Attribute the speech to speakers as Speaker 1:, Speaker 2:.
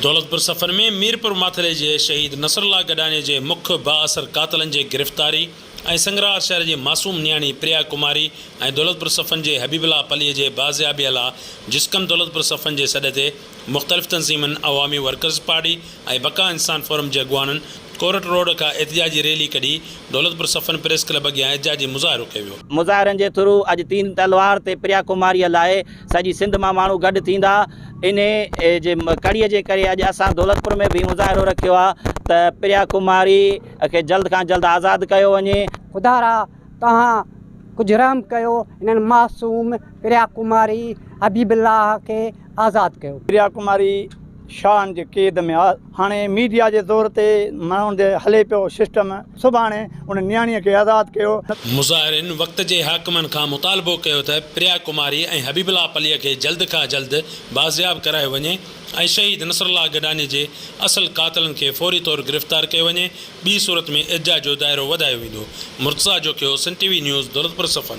Speaker 1: دولتپور صفن ۾ ميرپور ماٿري جي شهيد نصرالله گڏاڻي جي مک بااثر قاتلن جي گرفتاري ۽ سنگرار شهر جي معصوم نياڻي پريا ڪماري ۽ دولتپور صفن جي حبيب الله پلي جي بازيابي لا جسقم دولتپور صفن جي سڏ تي مختلف تنظيمن عوامي ورڪرز پارٽي ۽ بقا انسان فورم جي اڳواڻن ڪورٽ روڊ کان احتجاجي ريلي ڪڍي دولتپور صفن پريس ڪلب اڳيان احتجاجي مظاهرو ڪيو ويو.
Speaker 2: مظاهرن جي ٿرو اڄ تين تلوار تي پريا ڪماريء لاء سڄي سنڌ مان ماڻهو گڏ ٿيندا. انهي جي ڪڙي جي ڪري اڄ اسان دولتپور ۾ به هي مظاهرو رکيو آ ته پريا ڪماري کي جلد کان جلد آزاد ڪيو وڃي.
Speaker 3: خدارا توهان ڪجهه رحم ڪيو هنن معصوم پريا ڪماري حبيب الله کي آزاد ڪيو.
Speaker 4: پريا ڪماري شاهن جي قيد ۾ آ هاڻي ميڊيا جي زور تي ماڻهن تي هلي پيو سسٽم سڀاڻي ان نياڻي کي آزاد ڪيو.
Speaker 1: مظاهرين وقت جي حاڪمن کان مطالبو ڪيو ته پريا ڪماري ۽ حبيب الله پلي کي جلد کان جلد بازياب ڪرايو وڃي ۽ شهيد نصرالله گڏاني جي اصل قاتلن کي فوري طور گرفتار ڪيو وڃي ٻي صورت ۾ احتجاج جو دائرو وڌايو ويندو. Murtaza Jokhio, Sindh T V news, Daulatpur Safan.